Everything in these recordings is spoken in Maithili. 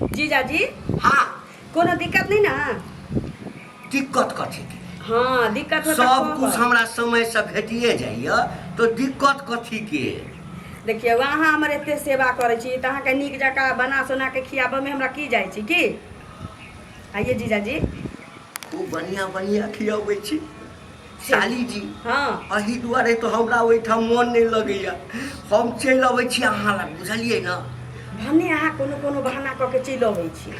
जीजाजी। हाँ। कोनो दिक्कत नहीं ना? दिक्कत कथी के? हाँ, दिक्कत हो सब कुछ हमरा समय से भेटिए जाइए तो दिक्कत कथी के? देखियौ, अहाँ हमर एते सेवा करै छी तऽ अहाँके नीक जकाँ बना सोना के खियाबऽमे हमरा की जाइ छी की? आइए जीजाजी। खूब बढ़िआँ बढ़िआँ खियाबै छी साली जी। हाँ। एहि दुआरे तऽ हमरा ओहिठाम मोन नहि लगैए, हम चलि अबै छी अहाँ लग, बुझलियै ने? भने अहाँ कोनो कोनो बहाना कऽ के चलि अबै छी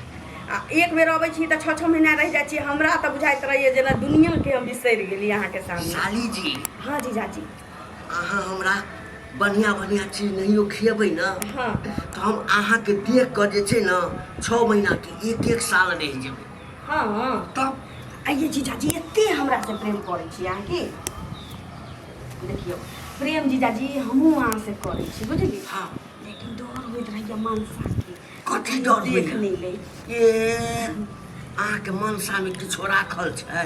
आ एक बेर अबै छी तऽ 6 6 महीना रहि जाइ छी। हमरा तऽ बुझाइत रहैए जेना दुनिआँके हम बिसरि गेली अहाँके सामने। साली जी। हाँ जीजाजी। अहाँ हमरा बढ़िआँ बढ़िआँ चीज नहियो खिएबै ने तऽ हम अहाँके देख कऽ जे छै ने 6 महीनाके एक एक साल रहि जेबै। हाँ। तब आइए जीजाजी, एते हमरासँ प्रेम करै छी अहाँ की? देखियौ, प्रेम जीजाजी हमहूँ अहाँसँ करै छी, बुझलियै? हाँ। लेकिन डर होइत रहैए मनसाके। कथी डर देख होइए? नहि लै। ए, अहाँके मनसामे किछो राखल छै?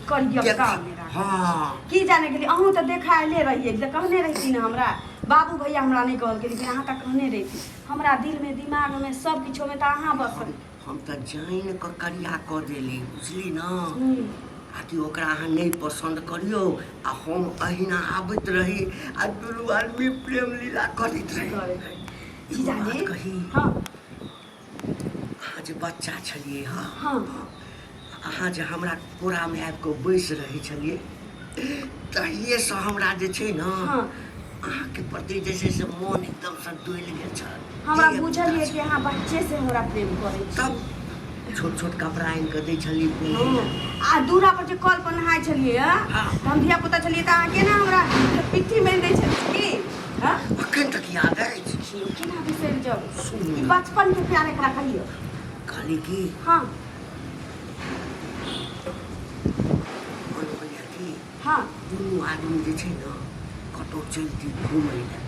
करिया देख- कामे राखल। हाँ। की जाने गेली, अहूँ तऽ देखायले रहियै तऽ कहने रहिती ने हमरा। बाबू भैया हमरा नहि कहलकै, लेकिन अहाँ तऽ कहने रहिती। हमरा दिलमे, दिमागमे, सब किछोमे तऽ अहाँ बसल। हम तऽ जानि कऽ करिया कऽ देली, बुझली ने? आ कि ओकरा अहाँ नहि पसन्द करियौ आ हम अहिना आबैत रही आ दुनू आदमी प्रेम लीला करैत रही। करैत रही। एगो जीजाजी। बात कही? हाँ। अहाँ जे बच्चा छलियै हँ, अहाँ जे हमरा कोरामे आबि कऽ बैस रहै छलियै, तहिएसँ हमरा जे छै ने अहाँके प्रति जे छै से मोन एकदमसँ डोलि गेल छल। हमरा बुझल यऽ कि अहाँ बच्चे से हमरा प्रेम करै छी। तब छोट छोट कपड़ा आनि कऽ दै छलियै पहिने। आ दूरा पर जे कल पर नहाय छलियै तऽ हम धिया पुता छलियै तऽ अहाँ केना हमरा पिट्ठी मारि दै छलियै की? हँ? अखन तक याद अछि। देखियौ, केना बिसरि जाउ? सुनू ई ने। बचपन के प्यार एकरा कहियौ। कहली कि मन होइए कि दुनू आदमी जे छै ने कतहु चलती घुमै लए,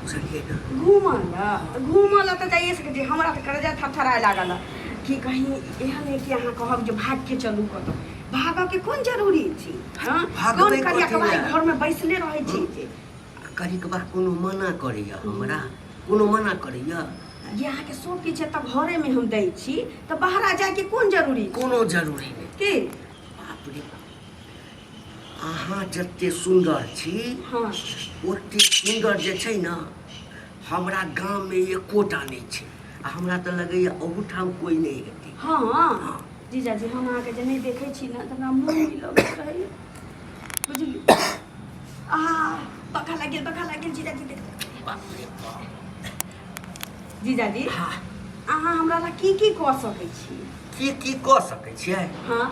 बुझलियै ने? घूमऽ लए? तऽ घूमऽ लए तऽ जाइए सकै छी। हमरा तऽ करेजा थरथराए लागल हँ कि कहीं एहन नहि कि अहाँ कहब जे भागिके चलू कतहु। भागऽके कोन जरूरी छै? हँ, भागबै कोन करिया कथी कबाइ लए? घरमे बैसले रहै छी जे आ कनिकबा कोनो मना करैए हमरा? कोनो मना करैए? जे अहाँके सब किछु एतऽ घरेमे हम दै छी तऽ बाहरा जाइके कोन जरूरी छै? कोनो जरूरी नहि। की? बाप रे बाप, अहाँ जते सुन्दर छी ओते सुन्दर जे छै ने हमरा गाममे एकोटा नहि छै आ हमरा तऽ लगैए अहूठाम कोइ नहि हेतै। हाँ जीजाजी, हम अहाँके जे नहि देखै छी ने तऽ हमरा मोन नहि लगैत रहैए, बुझलियै? आ बखा लागि गेल, बखा लागि गेल जीजाजी, देख। बाप रे बाप। जीजाजी। हाँ। अहाँ हमरा ला की की कऽ सकै छी? की की कऽ सकै छियै? हाँ।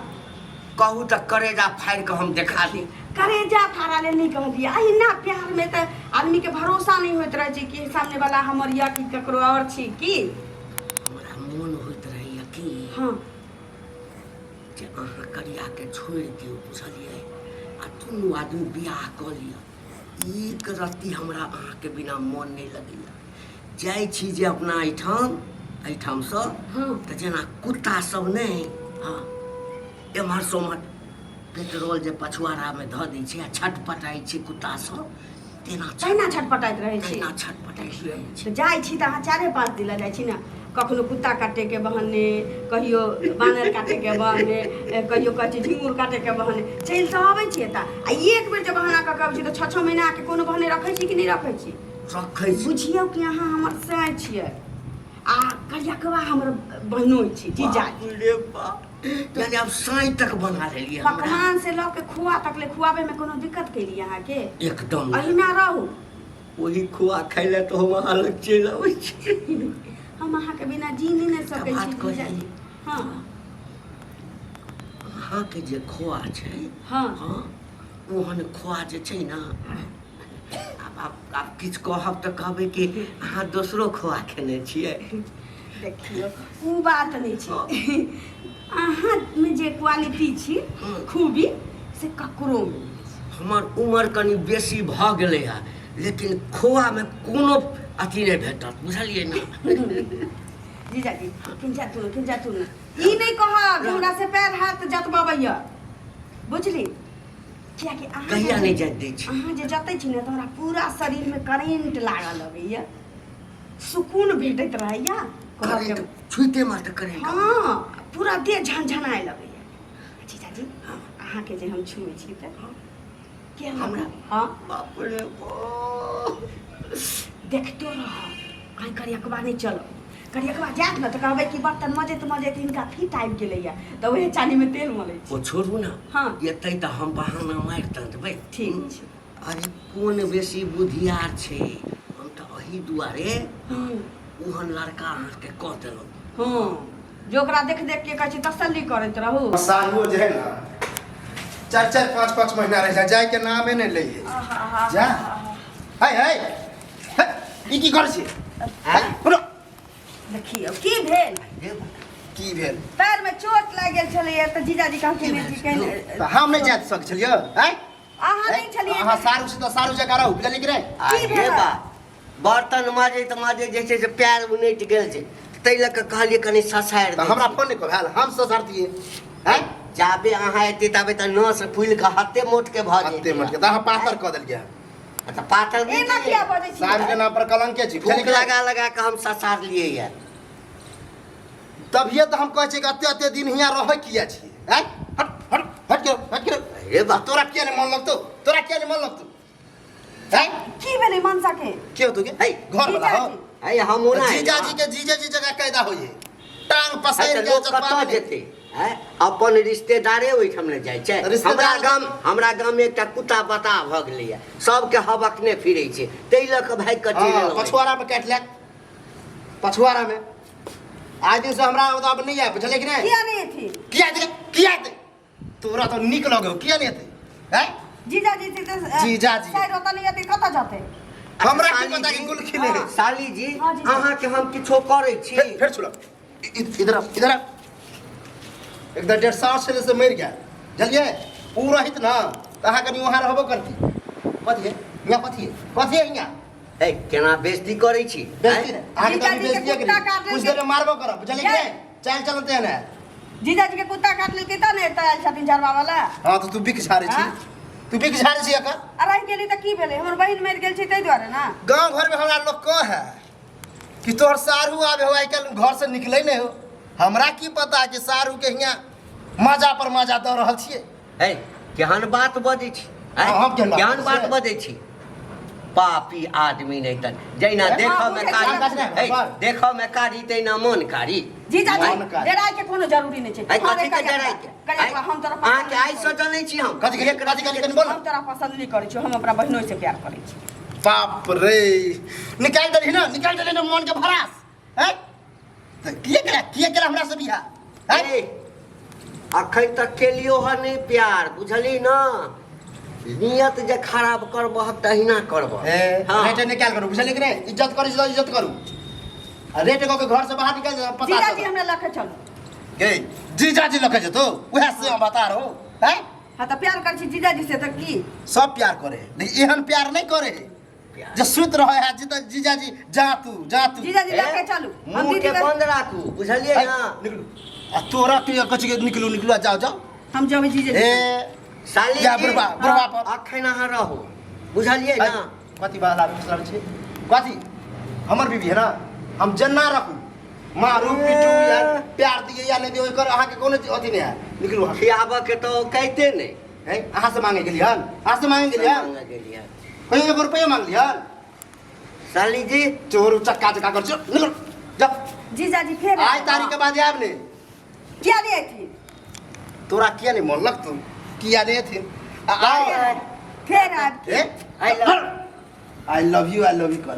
कहू तऽ करेजा फाड़ि कऽ हम देखा दी। करेजा फाड़ा लेल नहि कहलियै, अहिना प्यारमे तऽ आदमीके भरोसा नहि होइत रहै छै कि सामने वाला हमर यऽ कि ककरो आओर छी की। हमरा मोन होइत रहैए कि जे अहाँ करियाके छोड़ि दियौ, बुझलियै? आ दुनू आदमी बियाह कऽ लिअ। एक रत्ती हमरा अहाँके बिना मोन नहि लगैए। जाइ छी जे अपना एहिठाम एहिठामसँ तऽ जेना कुत्ता सब नहि, हँ, एम्हरसँ ओम्हर पेट्रोल जे पछुआरामे धऽ दै छै आ छटपटाइ छै कुत्ता सब, तेना तहिना छटपटाइत रहै छै। तहिना छटपटाइत रहै छै। तऽ जाइ छी तऽ अहाँ 4-5 दिन लए जाइ छी ने, कखनो कुत्ता काटैके बहाने, कहियो बानर काटैके बहाने, कहियो कहै छी झिंगुर काटैके बहाने चलि तऽ अबै छी एतऽ। आ एक बेर जे बहाना कऽ के अबै छी तऽ 6 6 महीनाके कोनो बहाने रखै छी कि नहि रखै छी? रखै छी। बुझियौ कि अहाँ हमर साँय छियै आ करियकवा हमर बहनोइ छी जीजा। बाप रे बाप, यानी आब साँय तक बना लेलियै हमरा। पकवान से लऽ के खुआ तक ले खुआबैमे कोनो दिक्कत केली अहाँके? एकदम नहि। अहिना रहू। ओही खुआ खाइ लए तऽ हम अहाँ लग चलि अबै छी। हम अहाँके बिना जी नहि ने सकै बात छी कही। जीजाजी। हाँ। अहाँके जे खोआ छै, हाँ, ओहन खोआ जे छै ने, आब आब आब किछु कहब तऽ कहबै कि अहाँ दोसरो खोआ खेने छियै। देखियौ, ओ बात नहि छै। अहाँमे जे क्वालिटी छी, खूबी, से ककरोमे नहि छै। हमर उमर कनि बेसी भऽ गेलै हँ, लेकिन खोआमे कोनो अथी नहि भेटत, बुझलियै ने? जीजाजी, खिंचा तू ने, खिंचा तू ने। ई नहि कहब जे हमरा से पैर हाथ जतबबैया, बुझली? कियाकि अहाँ कहिया नहि जाइत दै छी। अहाँ जे जतै छी ने तऽ हमरा पूरा शरीरमे करेंट लागऽ लगैया, सुकून भेटैत रहैया। कहऽ के छुइते मात्र करेंट। हँ, पूरा देह झनझनाए लगैया। जीजाजी, अहाँके जे हम छुए छी तऽ के हमरा? हँ। बाप रे बाप। देखतो रह, कहीं करियकबा नहि चलो। करियकबा जायत ने तऽ कहबै कि बर्तन मजैत मजैत हिनका फीट आबि गेलैया, तऽ उएह चानीमे तेल मलै छी। ओ छोड़ू ने। हँ। एतै तऽ हम बहाना मारि तऽ देबै। ठीक छै। अरे कोन बेसी बुधियार छै, हम तऽ एहि दुआरे ओहन लड़का अहाँके कऽ देलहुँ। हँ, जे ओकरा देख देख के कहै छै तसल्ली करैत रहू। सालुओ जे है ना, 4 4 5 5 महीना रह जाए, जाए के नामे नहीं ले है। जा हाय हाय हे, ई की करै छी? हाय, रुक। देखियौ की भेल। की भेल? पैर में चोट लागि गेल छलैया तऽ जीजाजी कहलखिन जी कहीं तऽ हम नहि जा सकै छलियै आँय? अहाँ नहि छलियै। अहाँ सारू से तऽ सारू जकाँ रहू, बुझलियै कि नहि? की अरे भेल? बा, बर्तन माजैत माजैत जे छै से पैर उनटि गेल छै, ताहि लऽ कऽ कहलियै कनि ससारि तऽ दै हमरा छी। फोन नहि भेल, हम ससरतियै आँय? जाबे अहाँ एतै ताबे तऽ नस फूलि कऽ हत्ते मोटके भऽ हत्ते जेतै। मोटके तऽ अहाँ पातर कऽ देलियै। अच्छा, पातर नहि एना केलियै। किया बजै छी? सारू के नाम पर कलंके छी, बुझलियै फूक कि नहि? लगा लगा कऽ हम ससारलियै यऽ। तभिए तऽ हम कहै छियै कि एते एते दिन हियाँ रहै किया छियै आँय? हट हट हट के हट के। अरे बा। तोरा किया नहि मन लगतौ? तोरा किया नहि मन लगतौ आँय? की भेलै मनसा के? के होतौ के? है, घर वाला हो। जीजाजी। है, हम ओना जीजाजी के जीजाजी जगह कैदा होइए, टांग पसारि तऽ के लोक जतबा कतऽ नहि। जेतै? आँय? अपन रिश्तेदारे ओहिठाम ने जाइ छै। रिश्तेदार- हमरा गाममे एकटा कुत्ता बताह भऽ गेलैए, सबके हबकने फिरै छै, ताहि लऽ कऽ भागि कऽ चलि हँ, एलहुँ। पछुआरा में काटि लेत, पछुआरा में। आज दिन से हमरा ओतऽ आब नहि आयब, बुझलियै कि नहि? किया नहि एथिन? किया एतै? किया एतै? तोरा तऽ नीक लगौ, किया नहि एतै आँय? जीजाजी से तऽ जीजाजी। साइड ओतऽ नहि एतै, कतऽ जेतै? हमरा की साली पता जी- कि गुल खिले है। साली जी, हाँ जी। अहाँके हम किछो करै छी? फेर छुलक। इधर आओ, इधर आओ। एकदम 1.5 साल छलै से मरि गेल, बुझलियै? ओ रहित ने तऽ अहाँ कनि वहाँ रहबो करती। कथी है हियाँ? कथी है? कथी है हियाँ? ए, केना बेइज्जती करै छी? बेइज्जती नहि, अहाँके तऽ अभी जीजाजी के बेइज्जती कुत्ता केली। काटि कुछ लेलकै। देर में मारबो करब, बुझलियै कि नहि? चालि चलन तेहन है। जीजाजी के कुत्ता काटि लेलकै तऽ ने एतऽ आयल छथिन झरबा वाला। हँ, तऽ तू बिख झाड़ै छी। हाँ? तू बिख झाड़ै छी एकर। आ रहि गेली तऽ की भेलै? हमर बहिन मरि गेल छै ताहि दुआरे ने। गाँव घरमे हमरा लोक कहै कि तोहर सारू आबे हो, आइ काल्हि घर से निकलै नहि हो। हमरा की पता कि सारू के हियाँ मजा पर मजा दऽ रहल छियै। है, केहन बात बजै छी? हँ, हम केहन बात केहन बजै बात छियै? बजै छी? पापी आदमी नहि तऽ जहिना हे, देखऽ मे बुझै कारी छियै। है, देखऽ मे कारी तहिना मन कारी। जीजाजी, मन कारी। डराय के कोनो जरूरी नहि छै। है, हँ रे, कथी के करिया डराय के? करिया, हम तोरा पसंद अहाँके नहि आइ से करै जनै छी हम। कथी कथी कथी कथी कनि बोल। छी। हम तोरा पसंद नहि करै छी, हम अपना बहिनोइ से प्यार करै छी। बाप रे, निकालि देलही ने, निकालि देलही ने मन के भड़ास हैं? तऽ किए केला, किए केला हमरा से बियाह हैं? ए, अखन तक केलियो हँ नहि प्यार, बुझली न? नियत जे खराब करबह तहिना करबह। ए, हाँ। रेट निकाल करू, बुझलियै कि नहि? इज्जत करै छी तऽ इज्जत करू, आ रेट कऽ के घर से बाहर निकालि दे, पता जीजाजी चलत। हमरा लऽ के चलू। गे, जीजाजी लऽ के जेतौ उएह से हम बता रहो हैं? हाँ, तऽ प्यार करै छी जीजाजी से तऽ की? सब प्यार करे है, लेकिन एहन प्यार नहीं करे है जे सुति रहे है जीता जीजाजी जा तू, जा तू। जीजाजी, लऽ के चलू हम। मुँह दीदी के के बंद राखू, बुझलियै है, ना? निकलू। आ तोरा के कथी के निकलू, निकलू आ जाओ, जाओ। हम जेबै जीजाजी। ए साली जा जी, बुढ़बा, बुढ़बा पर। अखन अहाँ रहू, बुझलियै है, ना? कथी बात आबै छै? कथी हमर बीबी है ना, हम जेना रखू, मारू पीटू या प्यार दिए या नहीं दिए, ओकर अहाँके कोनो अथी नहीं है। निकलू अहाँ। खियाबऽ के तऽ कहते नहि। है, अहाँ से मांगे गेलियै हन? अहाँ से मांगे गेलियै हन? मांगे गेलियै। कहियो एगो रुपैआ मांगलियै हन? साली जी, चोर चक्का चक्का कर, चल निकल जा। जीजाजी फेर आइ तारीख के बाद आयब ने। किया नहि अयथिन? तोरा किया नहीं मन लगतौ? किया नहीं एथिन? आ फेर आयब। ए I love I love you, I love you कर।